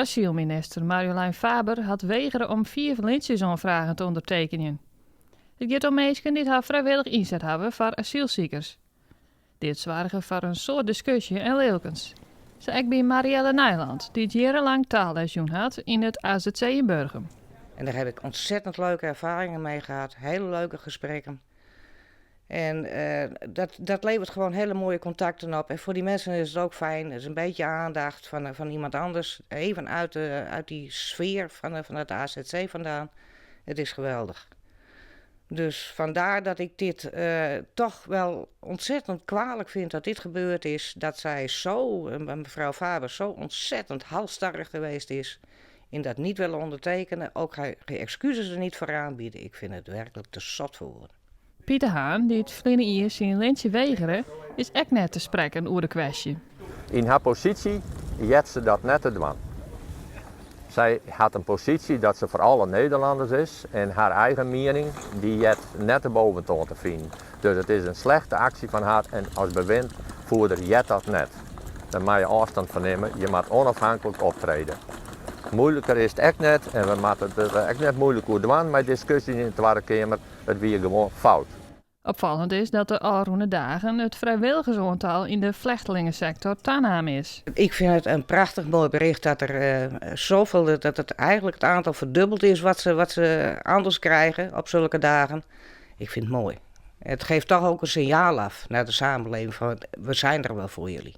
Asylminister Marjolein Faber hat wegere om fiif lintsjesoanfragen te ûndertekenjen. It giet om minsken dy't har frijwillich ynset hawwe foar asylsikers. Dit soarge foar in soad diskusje en lilkens. Sa ek by Marielle Nijland, dy't jierrenlang taalles jûn hat yn it azc yn Burgum. En daar heb ik ontzettend leuke ervaringen mee gehad, hele leuke gesprekken. En dat, dat levert gewoon hele mooie contacten op. En voor die mensen is het ook fijn, het is een beetje aandacht van, van iemand anders, even uit, de, uit die sfeer van, van het AZC vandaan. Het is geweldig. Dus vandaar dat ik dit uh, toch wel ontzettend kwalijk vind dat dit gebeurd is. Dat zij zo, mevrouw Faber, zo ontzettend halsstarrig geweest is in dat niet willen ondertekenen. Ook geen excuses er niet voor aanbieden. Ik vind het werkelijk te zot voor woorden. Pieter Haan, dy't ferline jier syn lintsje wegere, is ek net te sprekken oer de kwestje. Yn har posysje heart se dat net te dwaan. Sy hat in posysje dat se foar alle Nederlanners is en har eigen miening dy heart net de boventoan te finen. Dus it is in slechte aksje fan har en as bewindvoerder heart dat net. Dêr moatte je ôfstân fan nimme, je moat onafhanklik optrede. Moeilijker is it ek net en we moatte der ek net moeilik oer dwaan mei diskusjes yn de Twadde Keamer, it wie gewoan fout. Opfallend is dat de ôfrûne dagen it frijwilligersoantal yn de flechtlingesektor tanaam is. Ik vind het een prachtig mooi bericht dat er uh, zoveel, dat het eigenlijk het aantal verdubbeld is wat ze, wat ze anders krijgen op zulke dagen. Ik vind het mooi. Het geeft toch ook een signaal af naar de samenleving van we zijn er wel voor jullie.